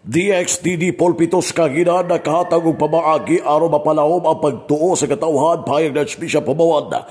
DXDD Pulpito sa Kahanginan nakahatag og pamaagi aron mapalahom ang pagtuo sa katawhan, pahayag ng Archbishop Jumawan.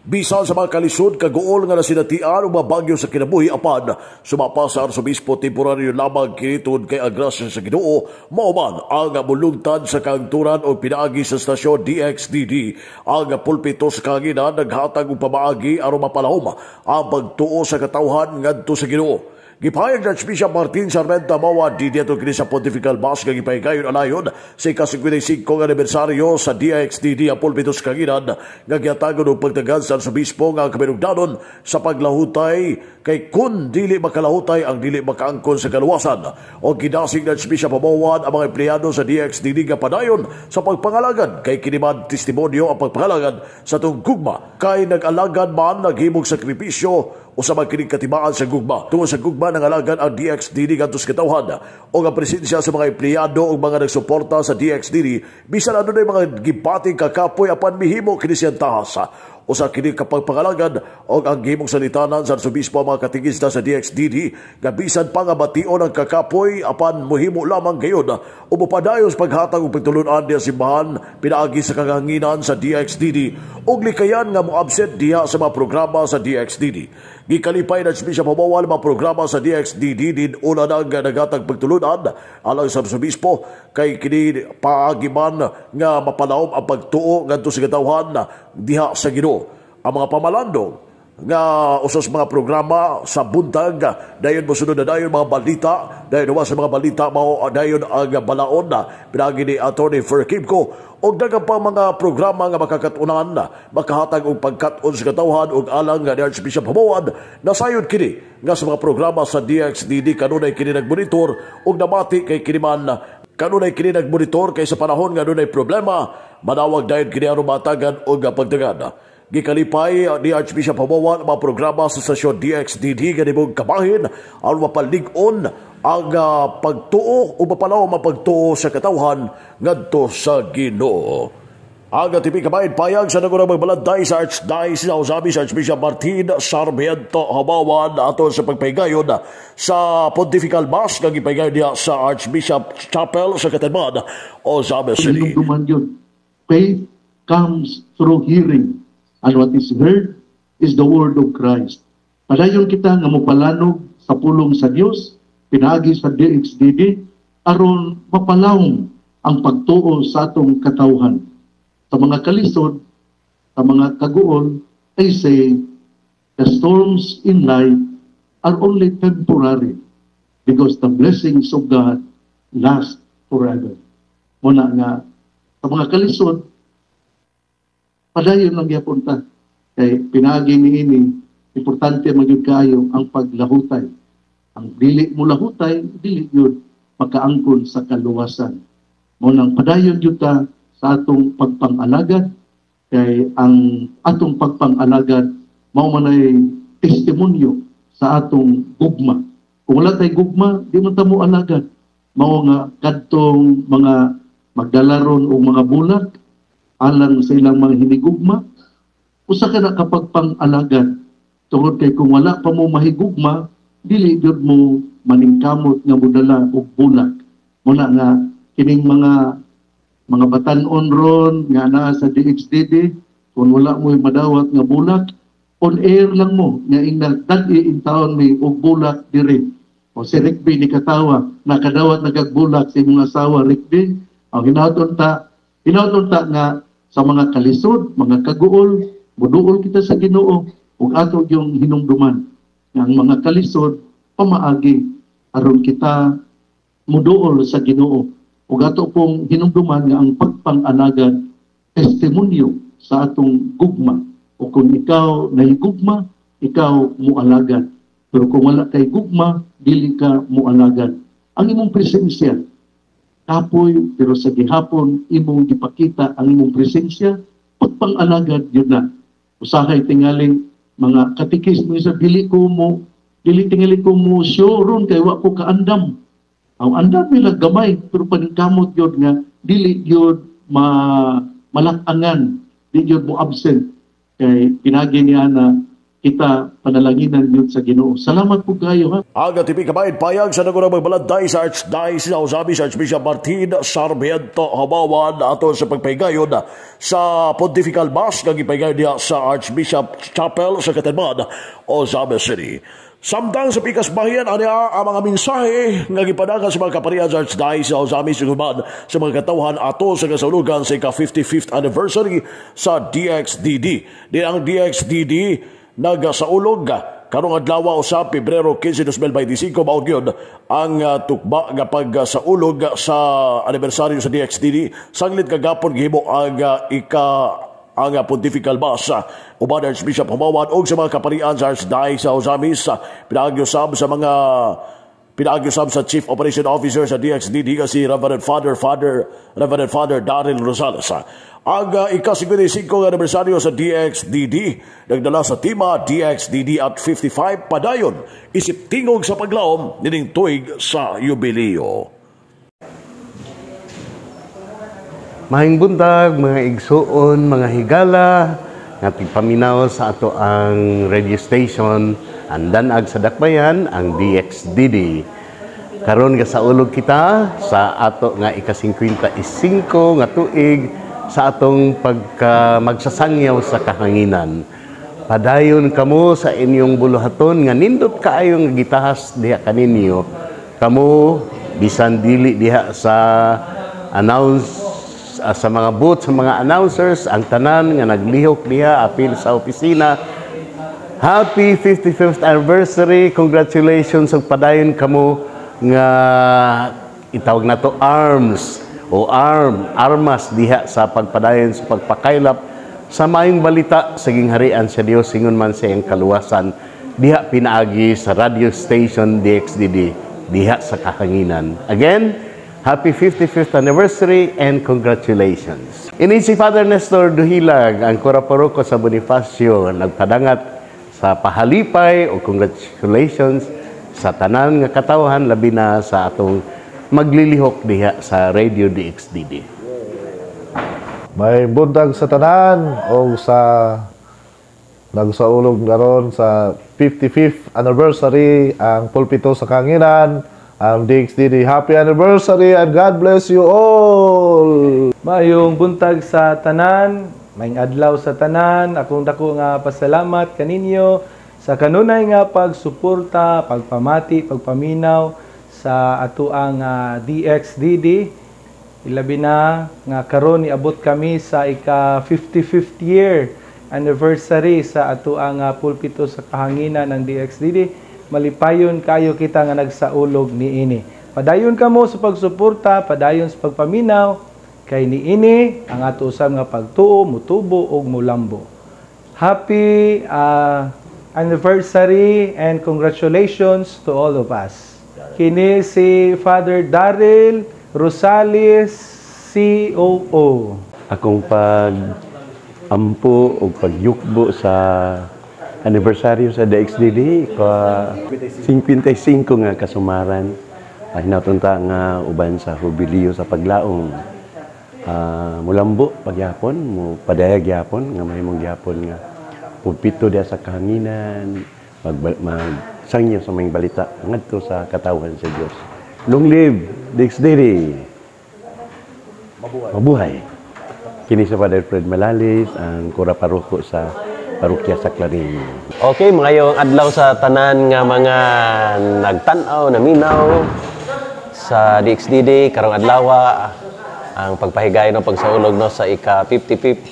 Bisan sa mga kalisod, kaguol nga nasinatian o mga bagyo sa kinabuhi, apan sumapa sa Arsobispo, temporaryo lamang kini tungod kay ang grasya sa Ginoo mao man ang mulungtad sa kaangturan o pinaagi sa stasyon DXDD. Ang pulpito sa kahanginan naghatag og pamaagi aron mapalahom ang pagtuo sa katawhan ngadto sa Ginoo. Gipahayag ng Archbishop Martin Sarmenta Mawad di dito kini sa Pontifical Mass nga gipahigayon alayon sa ika-55 nga anibersaryo sa DXDD ang pulpito sa kahanginan nga gihatagon og pagtagan sa Arsobispo nga ang kaminugdanon sa paglahutay, kay kun dili makalahutay ang dili makaangkon sa kaluwasan. O gidasig ng Archbishop Mawad ang mga empleyado sa DXDD nga padayon sa pagpangalagad, kay kini man testimonyo ang pagpangalagad sa atong gugma, kay nag-alagad man, naghimog sakripisyo usa man kining katimaan sa gugma. Tungod sa gugma nangalagad ang DXDD ngadto sa katawhan o ang presensya sa mga empleyado o mga nagsuporta sa DXDD, bisan adunay mga gibating kakapoy, apan mihimo kini siyang tahas. Usa kini kapagpangalagad o ang gihimong salitanan sa Arsobispo ang mga katikista sa DXDD nga bisan pa nga bation ang kakapoy, apan muhimo lamang gayon o mopadayon sa paghatag og pagtulunan diha simbahan pinaagi sa kahanginan sa DXDD ug likayan nga mo-absent diha sa mga programa sa DXDD. Gikalipay ng Archbishop Jumawan mga programa sa DXDD din una nang naghatag pagtulunan alang sa Arsobispo, kay kini paagi man nga mapalahom ang pagtuo ngadto sa katawhan diha sa Ginoo. Ang mga pamalandong nga usas mga programa sa buntag, dayon mosunod na dayon mga balita, dayon sa mga balita mao dayon ang balaod na pinagi ni Attorney Ferkimco og daghang pa mga programa nga makakatunan, makahatag og pagkat-on sa katawhan. Og alang nga ni Archbishop Jumawan, nasayod kini nga sa mga programa sa DXDD kanunay kini nagmonitor og namati, kay kini man kanunay kini nagmonitor, kay sa panahon nga dunay problema, manawag dayon kini aron matagan og pagdagan. Gikalipay ni Archbishop Jumawan ang mga programa sa stasyon DXDD nga nimong kabahin aron mapalig-on ang pagtuo o mapalawom ang pagtuo sa katawhan ngadto sa Ginoo. Ang TV Kabahin, payag sa nagunang magbalantay sa Archdiocese sa Ozamiz, Archbishop Martin Sarmiento Jumawan, ato sa pagpahigayon sa Pontifical Mass nga gipahigayon niya sa Archbishop Chapel sa Catarman, Ozamiz City. Faith comes through hearing, and what is heard is the word of Christ. Padayon kita nga mopalanog sa pulong sa Dios pinaagi sa DXDD aron mapalawom ang pagtuo sa atong katawhan. Sa mga kalisod, sa mga kaguol, I say, the storms in life are only temporary because the blessings of God last forever. Muna nga, sa mga kalisod, padayon lang gyapon ta. Kay pinaagi niini, importante magyud kaayo ang paglahutay. Ang dili mo lahutay, dili yun makaangkon sa kaluwasan. Mao nang padayon gyud ta sa atong pagpangalagad, kay ang atong pagpangalagad mao man ay testimonyo sa atong gugma. Kung wala tay gugma, di man ta mo alagad. Mao nga kadtong mga magdalaron o mga bulak alang sa ilang mga hinigugma, usa ka na kapag pang-alagad, tungod kay kung wala pa mo mahigugma, dili gyud mo maningkamot nga modala og bulak. Muna nga kining mga batan-on ron nga naa sa DXDD, kung wala mo madawat nga bulak, on air lang mo nga ingna dag-i intawon mi og bulak diri. O si Rigby ni katawa, nakadawat nagagbulak sa imong asawa, Rigby. Ang hinaut ta nga sa mga kalisod, mga kaguol, muduol kita sa Ginoo ug ato yung hinumduman nga ang mga kalisod pamaagi aron kita muduol sa Ginoo, ug ato pong hinumduman nga ang pagpangalagad testimonyo sa atong gugma. O kung ikaw nahigugma, ikaw mualagad, pero kung wala kay gugma, dili ka mualagad. Ang imong presensya kapoy, pero sa gihapon imong gipakita ang imong presensya, pagpangalagad yun na. Usahay tingali mga katikis mo sa dili tingali ko mo show ron kay wa ko kaandam. Ang andam nila gamay, pero paningkamot yun nga dili yun ma malakangan, di yun mo absent, kay pinagi niya na Kita panalanginan yun sa Ginoo. Salamat po kayo, ha. Ang TV kabayan payag sa nagunang magbalanday sa Archdiocese sa Ozamiz, Archbishop Martin Sarmiento Jumawan, ato sa pagpahigayon sa Pontifical Mass nga gipahigayon niya sa Archbishop Chapel sa Catarman, Ozamiz City. Samtang sa pikas bahian anya ang mga mensahe nga gipadaghan sa mga kaparian sa Archdiocese sa Ozamiz ug uban sa mga katawhan ato sa kasaulugan sa ika-55th anniversary sa DXDD. Di ang DXDD nagasaulog karong adlaw sa Pebrero 15, 2025. Mao gyud ang tukba nga pagsaulog sa anibersaryo sa DXDD. Sanglit kagapon gihimo ang ika ang Pontifical Mass uban Archbishop Jumawan og sa mga kaparian sa Archdiocese sa Ozamiz, pinaagyo sab sa Chief Operation Officer sa DXDD nga si Reverend Father Daryl Rosales. Ang ika-55 nga anibersaryo sa DXDD nagdala sa tema "DXDD at 55, padayon isip tingog sa paglaom nining tuig sa jubileo." Maayong buntag, mga igsuon, mga higala, nga tigpaminaw sa ato ang radio station, ang Danag sa Dakbayan, ang DXDD. Karon gasaulog kita sa ato nga ika-55 nga tuig sa atong pagka magsasangyaw sa kahanginan. Padayon kamo sa inyong buluhaton nga nindot kaayo nga gitahas diha kaninyo. Kamo bisan dili diha sa announce sa mga booth, sa mga announcers, ang tanan nga naglihok diha apil sa opisina. Happy 55th anniversary. Congratulations ug padayon kamo nga itawag nato arms o arm, armas diha sa pagpadayon sa pagpakaylap sa maayong balita sa gingharian sa Dios ingon man sa iyang kaluwasan diha pinaagi sa radio station DXDD diha sa kahanginan. Again, happy 55th anniversary and congratulations. Ini si Father Nestor Duhilag, ang kura paroko sa Bonifacio, nagpadangat sa pahalipay o congratulations sa tanan nga katawhan, labi na sa atong maglilihok diha sa Radio DXDD. Maayong buntag sa tanan o sa nagsaulog karon sa 55th anniversary ang Pulpito sa Kahanginan, ang DXDD. Happy anniversary and God bless you all! Maayong buntag sa tanan, maayong adlaw sa tanan. Akong dako nga pasalamat kaninyo sa kanunay nga pagsuporta, pagpamati, pagpaminaw sa atoang DXDD. Ilabi na nga karon niabot kami sa ika 55th year anniversary sa atoang Pulpito sa Kahanginan ng DXDD. Malipayon kayo kita nga nagsaulog niini. Padayon kamo sa pagsuporta, padayon sa pagpaminaw, kay niini ang ato usab nga pagtuo mutubo og mulambo. Happy anniversary and congratulations to all of us. Kini si Father Daryl Rosales, COO. Akong pag ampo o pagyukbo sa anibersaryo sa DXDD ka 55 nga kasumaran ay hinatunta nga uban sa hubilyo sa paglaom. Mulambo pagyapon, mo padayag gyapon nga mahimong gyapon nga pulpito diha sa kahanginan, mag magsangyo sa maayong balita ngadto sa katawhan sa Dios. Long live DXDD! Mabuhay. Mabuhay. Kini sa Father Fred Malalis, ang kura paroko sa parokya sa Clarin. Okay, maayong adlaw sa tanan nga mga nagtan-aw, naminaw sa DXDD karong adlaw, ang pagpahigayon ng pagsaulog, no, sa ika 55th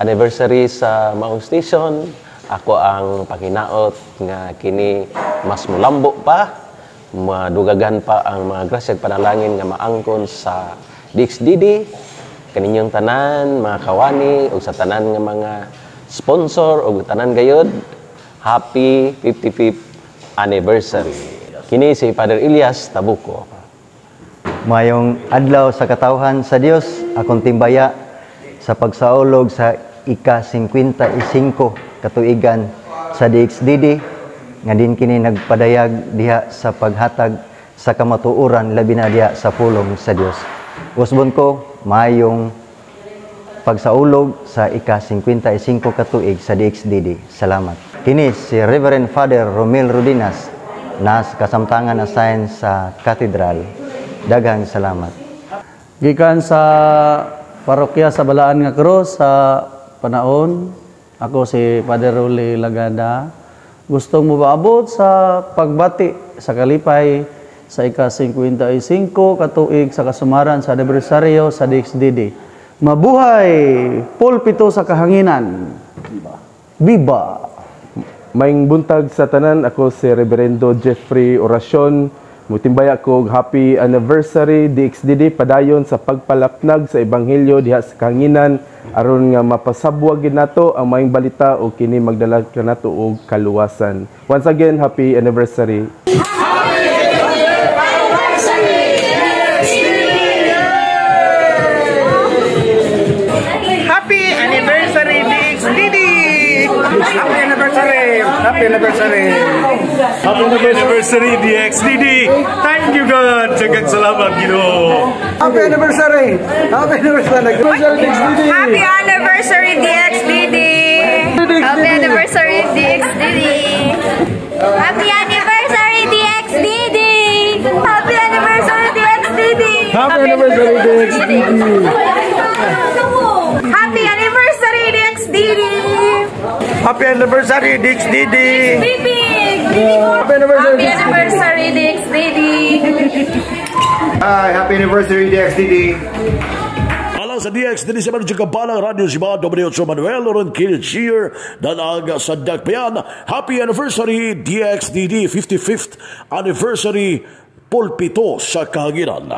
anniversary sa maong station. Ako ang panginaot nga kini mas mulambo pa, madugagan pa ang mga grasya ug panalangin nga maangkon sa DXDD kaninyong tanan mga kawani ug sa tanan nga mga sponsor ug tanan gayod. Happy 55th anniversary. Kini si Father Elias Tabuco. Mayong adlaw sa katawhan sa Dios, akong timbaya sa pagsaulog sa ika-55 katuigan sa DXDD nga din kini nagpadayag diha sa paghatag sa kamatuoran, labi na diha sa pulong sa Dios. Usbon ko, mayong pagsaulog sa ika-55 katuig sa DXDD. Salamat. Kini si Reverend Father Romel Rudinas nas kasamtangan assigned sa Cathedral. Daghang salamat. Gikan sa parokya sa Balaan nga Krus sa Panaon, ako si Father Rolly Lagada. Gustong mopaabot sa pagbati sa kalipay sa ika-55 katuig sa kasumaran sa anibersaryo sa DXDD. Mabuhay! Pulpito sa Kahanginan! Viva! Maayong buntag sa tanan, ako si Reverendo Jeffrey Oracion. Mutimbaya ko og happy anniversary DXDD, padayon sa pagpalapnag sa ebanghelyo diha sa Kahanginan aron nga mapasabwag gid nato ang maayong balita o kini magdala kanato og kaluwasan. Once again, happy anniversary. Happy anniversary, DXDD! Happy anniversary! Happy anniversary! Happy anniversary, DXDD! Thank you, God! Daghang salamat, Ginoo! Happy anniversary! Happy anniversary! Happy anniversary, DXDD! Happy anniversary, DXDD! Happy anniversary, DXDD! Happy anniversary, DXDD! Happy anniversary, DXDD! Happy anniversary, DXDD! Happy anniversary, DXDD! Happy anniversary, Happy anniversary, DXDD! Hi, happy anniversary, DXDD! Alang sa DXDD sa Manoj Kabalang Radio si mga Dominic Manuel Loren Cheer Danag sa Dakbayan. Happy anniversary, DXDD, 55th anniversary, Pulpito sa Kahanginan.